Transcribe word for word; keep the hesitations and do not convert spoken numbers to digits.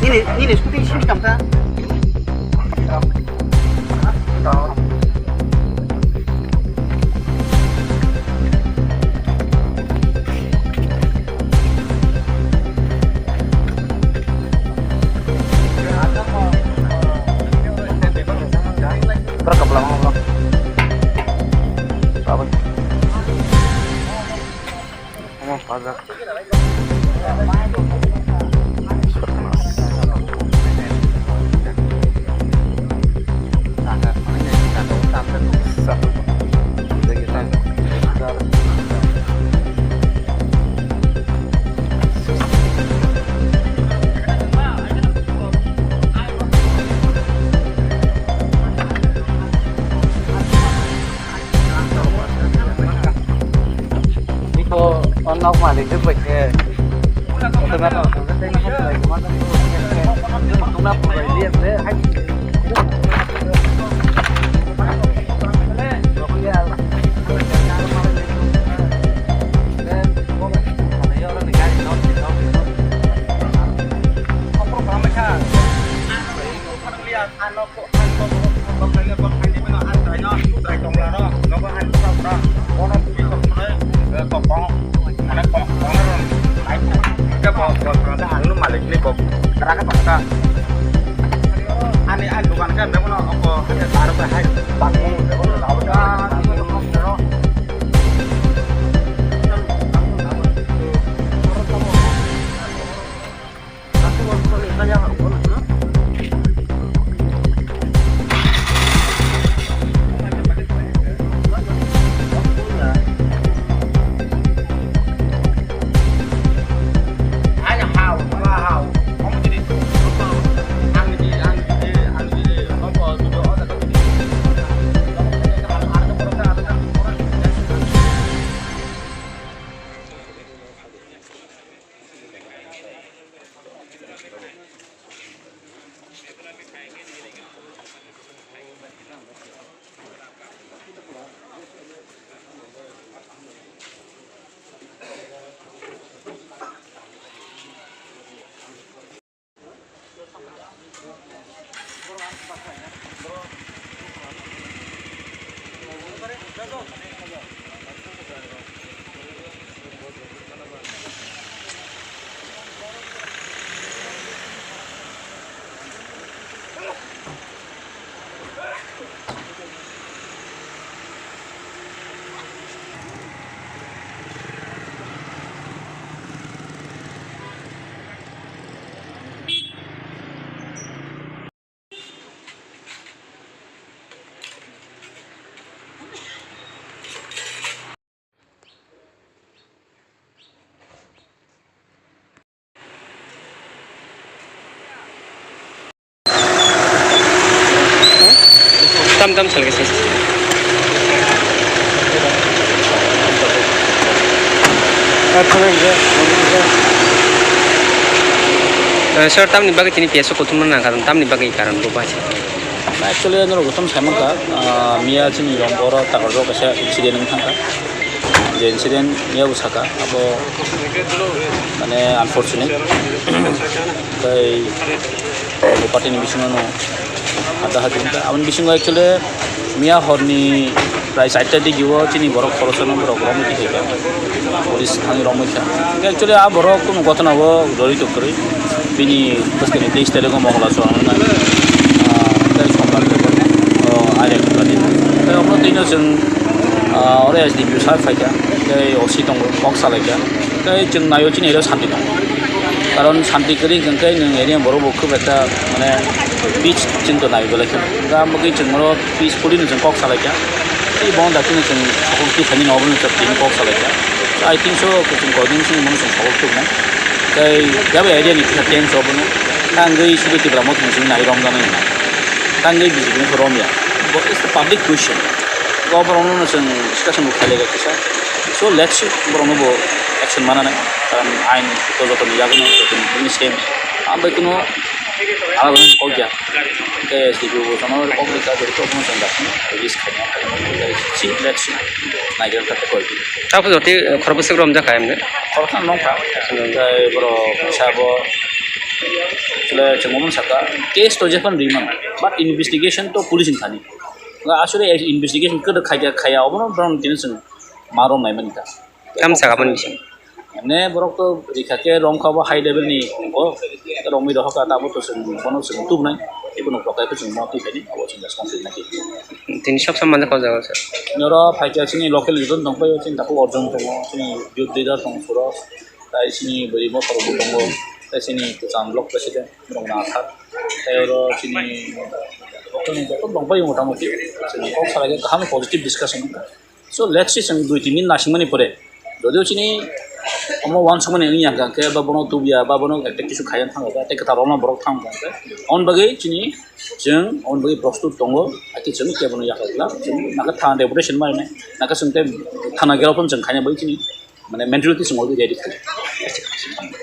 Nini, nini scooty sini tamta. Pura kapla mo bro. Sabai. Omo pajak. Iko o nok malik rok bai khe. Ani ani dogan khe bebono oko hate tar bai hai bangmung bebono labo ta. Tam tam salga sir. Eh, sir, tamni bagwi tini P S O kuthumna nang karon, tamni bagwi karon bo bahai se. Actually, norok jotono sai mankha, ah, miya chini romgo oro Takarjao kaisa incident wng thangkha. Je incident miya bo sakha, abo mane unfortunate. Tei bo party ni bisingo no hada hadi wngkha. Aboni bisingo actually miya horni prai charta digi o chini borok khoroksa no borok romwi tongkha. Police thangwi romwi kha. Actually, a borok kunu gotona o jorito kwrwi. Bini bwskangni teis tarikgo Mongla chwng wngnai, ah, tei Sombar tei, oh, Aria Kukla din. Tei omo twi no chwng, ah, oro S D P O sir phaikha, tei O C tongo, kok salaikha. Tei chwng naio chini area o santi tongo. Karon santi kwrwi hwnkhe nwng area borok bo khub ekta, mane, peace chwng to nai belai khe. Ga mwgwi chwng oro peacefully no chwng kok salaikha. Tei bo dakti no chwng sokol twi thani no obo no chwng tini kok salaikha. I think so, chwng koi din sini mano chwng sokol twi nai. Tei jabo area ni kisa tense obono. Tangwi sudu Tipra Motha ni simi nai romjana ni. Tangwi B J P ni romya. Bo is the public question. Bo borok no chwng discussion bo khailai kisa. So let's see, borok no bo action mana nai. Karon ain to joto ni yago no joto ni same. Ambai kuno ala borok ni kok ya. Ke S D P O bo jono kok ni kok ni kok no chwng dakti release khaina. See, let's see. Nai jang ta koi. Tapo joti khoroksa rom jakha emne. Khoroksa nong kha. Tei borok sabo Chwla chwng omo saka, case to jephano rimani, but investigation to police ni thani. Nga aswk investigation kwdwk khaikha khaya, obono borok tini chwng ma rom naimani ta. Tamo saka boni bising. Emne borok to rikha khe romkha bo high level ni, o romwi rohorkha, tabo to chwng bono chwng tubnai, ebono prokai to chwng ma twi khaini, abo chwng responsible naki. Tini sok sam manjak o jaga sir. Noro phaikha chini local leader tongpaio, chini takhuk Arjun tongo, chini youth leader tongo Suros, tai chini bwrwi bokhorok bo tongo, tai chini kwcham block president rok nathar, tai oro chini local ni joto tongpaio motamuti, chini kok salai khe kaham positive discussion wngkha. So let's see, chwng dui tin din nasingmani pore, jodio chini omo uansukmani wngya hwnkha khe, ba bono tubya, ba bono ekta kisu khaiya thangkha khe, tei kwtal rokno borok thangkha khe, on bagwi chini chwng on bagwi prostut tongo, hakhe chwng kebono yakha glak, chwng nakha thana deputation ma rinai, nakha chwng tei thana gherao phano chwng khaina bagwi chini, mane, mentality chwng already ready khaio.